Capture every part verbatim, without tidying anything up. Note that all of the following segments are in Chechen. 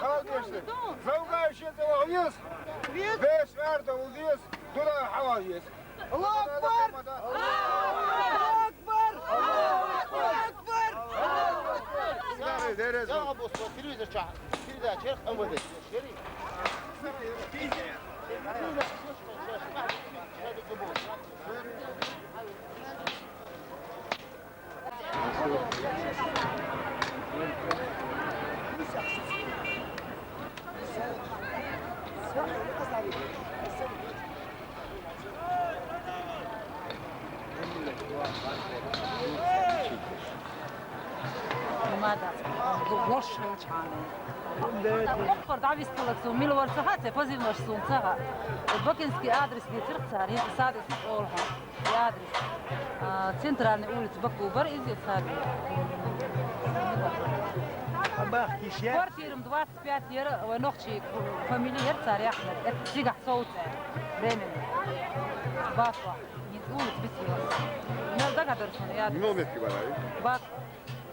Хьалдешли. Завгай шен тӀе вагӀ вез. Вез. Вез варда вез. Дуда хьавал вез. Аллаху акбар! Аллаху акбар! Аллаху акбар! Дерез. Яа бос телевизор ча. Передача МВД. Шери. Мада, гу-, гуш хилчхьана. Вахтар дӀависталаг сун, мила вар ца хаьа, позивнош сун ца хаьа. Бакинский адрес дийцар цар, хӀинца садис олхьан. И адрес. А, Центральный улица Баку бар, иза саби. Квартирам двадцать пять яра, вай нохчий фамилия яра цар яхна. Это цигахь совцӀе. Временно. Баква. Улица бисила. Мел дагадар сона, я. Номер кивара. Бак.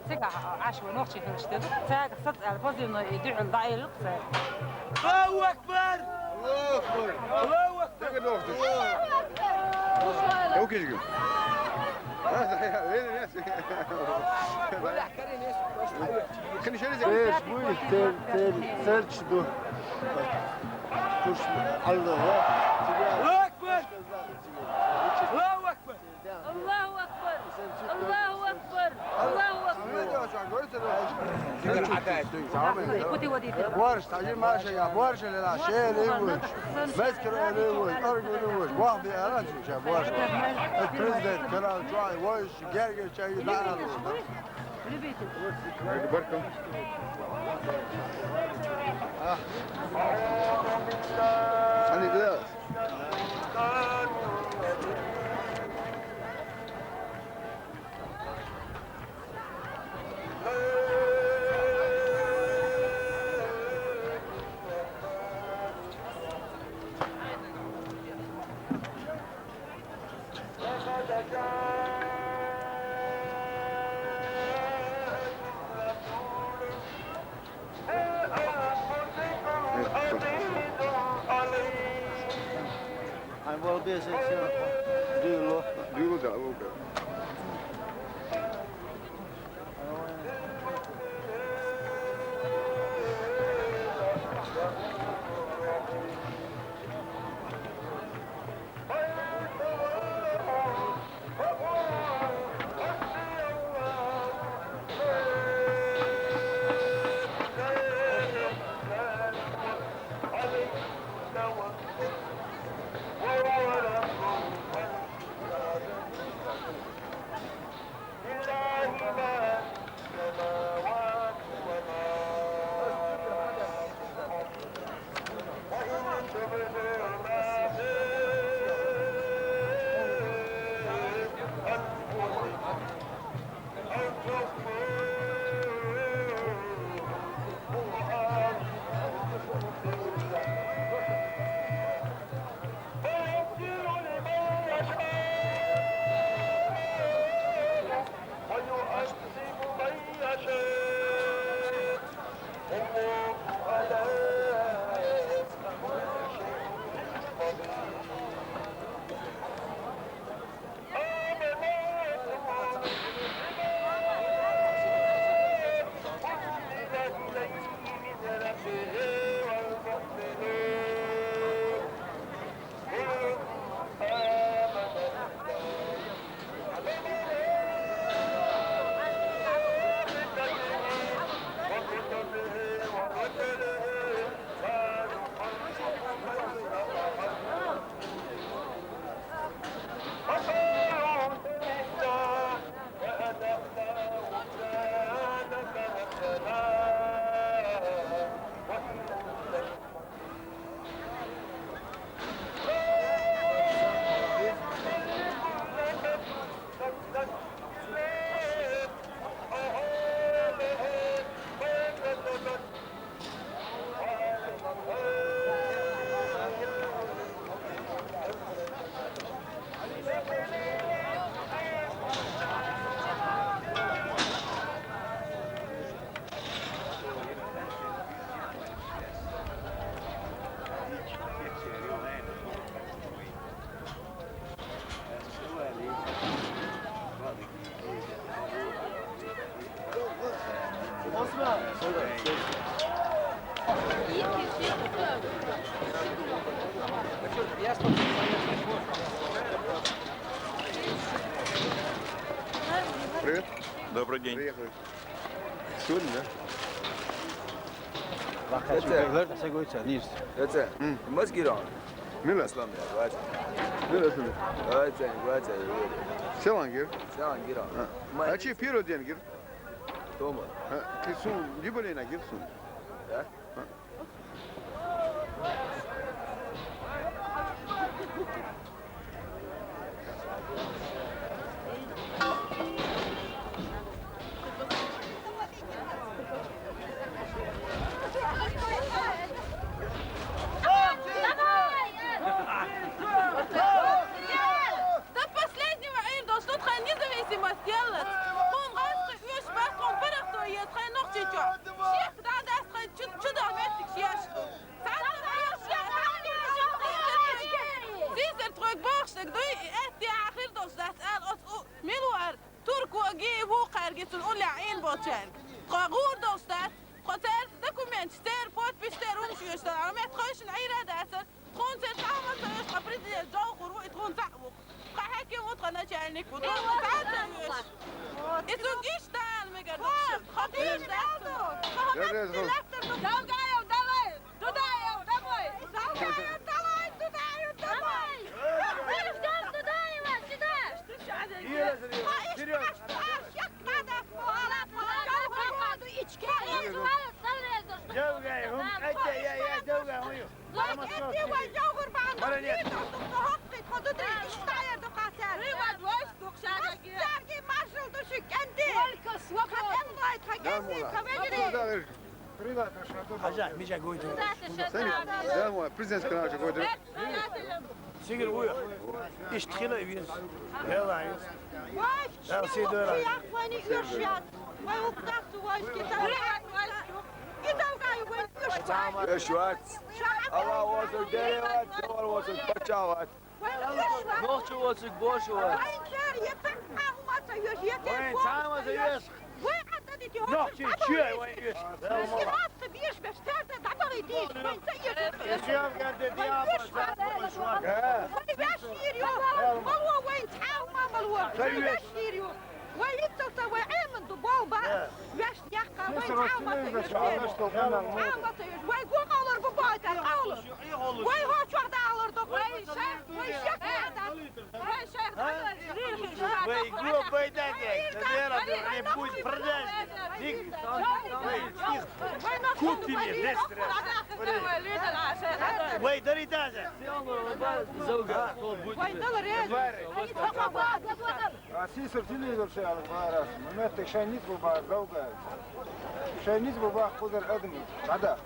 Цигахь Ӏаш вай нохчий хилча деду. Цигахь сацӀал позивно и дуьхьал дӀаэлла цигахь. Аллаху акбар! Аллаху акбар! Аллаху акбар! Дагадохтуш. Окей, жигим. Валахь, карин эс, просто Эш буй, тел, тел, телч ду. Куш Аллах, я. Аллаху акбар! Аллаху акбар! Аллаху акбар! Аллаху акбар! Аллаху акбар! Борщ, таджи маша я, борщ лела, шер и вуч, мескер и вуч, орг и вуч, вахби алан чу борщ. Президент, канал, чуай, вуч, герге чай, на, на, на. Любитель. Баркам. Они, да. Hani bu bir şey, şey, düğün o. Düğün de, o kadar. Добрый день. Приехали. Сегодня, да? Вахтанг Эцэ. Чугуевлар, тасагойца, нирс. Эцэ. М. Мас гирон. Мила. Аслам, я, вац. Мила, сюда. Вац, вац, вац. Селангир. Селангир. А. Ма- А чи пиро денгир? Тома. А, и сун, дибалина гир сун. Да? А. До последнего им должно тхай независимость делать. Хун гасты уьш бас хун барахто ез тхай нохчи чо. Шех да дас тхай чу-, чудо метик шеш. Сизер тхойг бахштаг дуй, эти ахир долш дас ал от у милуар. Турку аги ву карги цун уля ин болчарг. Тхо гур долш дас. Тхо цер документ, цер подпись, цер умш юш дас. Амет тхойшин айра дасар. Тхун цер тахмат цойш тхо президент жолхур ву, и тхун цаъ ву. Тхо хаким ву, тхо начальник ву, тхун цаъ цойш. И цун гиш дал мегар докшин. Тхо гиш дал ду. Тхо хаким дилектор ду. Давай, давай. Дудаев, домой! Дудаев, давай, Дудаев, домой! Мы ждём Дудаева сюда! Вперёд! Давай, давай, давай, давай. Давай, давай, давай. Только свободу. Хажа, мижа гойду. Сен, да, мо, президентский наш гойду. Сигир уй. Ишт хила виз. Вела виз. Вай, да, сидора. Вай, вай, вай, вай. Ишват. Алла васу дереват, Алла васу пачават. Нохчи воцуг бошу ва. Вайн цар епен агмата ёш, епен Вайн цама за ёш. Вай ата дити Нохчи чуя вай ёш. Чуя гарде диапа за бошу ва. Вай вяш йир ё. Малва вайн цама малва. Вай вяш йир ё. Вай итталта вай эмин ду болба. Вяш якка вай цама. Цама вай гу алар бу байтар алар. Вай гу чугда алар ду. Вай шах, вай шах яда. Вай шах. Вай гу байда де. Вера, не будь продажи. Ник. Купи мне десять раз. Вай дари даже. Вай далар. А сисер телевизор шеалык барас. Маметтик шайниц бу бар, Заугай. Шайниц бу бар, кудар адым. Ада.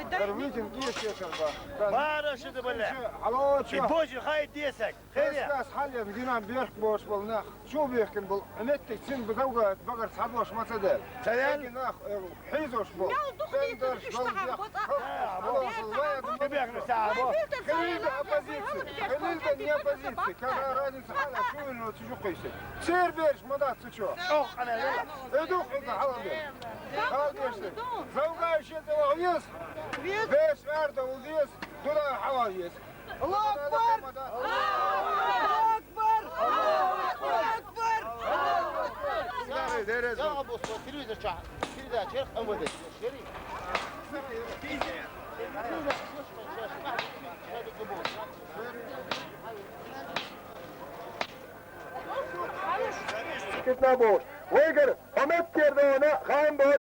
Дар витин киеш кешер бар. Бара шиди биле. Ало, и чё? Божи хай десек. Хере. Эскас халем гинам берк бош болнах. Чу беркин бол. Маметтик син бу Заугай багар сабош мацадер. Саян. Гинах, э, Хизош бо. Ял духни. Сендер ишта жолдя хам бота. Алло, алло, алло. Тебе не сабо. Хилилда оппозиция. Хилилда не оппозиция. Какая разница, ала, чуйну чужу кайсы. Цер берш мадат сучо. Ох, ана, ана. Эдух, эдух, ала бе. Ала бе. Заугай шете вагъыз. Беш арда улдиз. Дура хавагъыз. Аллаху акбар! Аллаху акбар! Аллаху акбар! Аллаху акбар! Дерез, дерез. Яна бос, телевизор ча. Передача, М В Д. Шери. Китна бос. Вайгар, Хамет Кердона, Хамбар,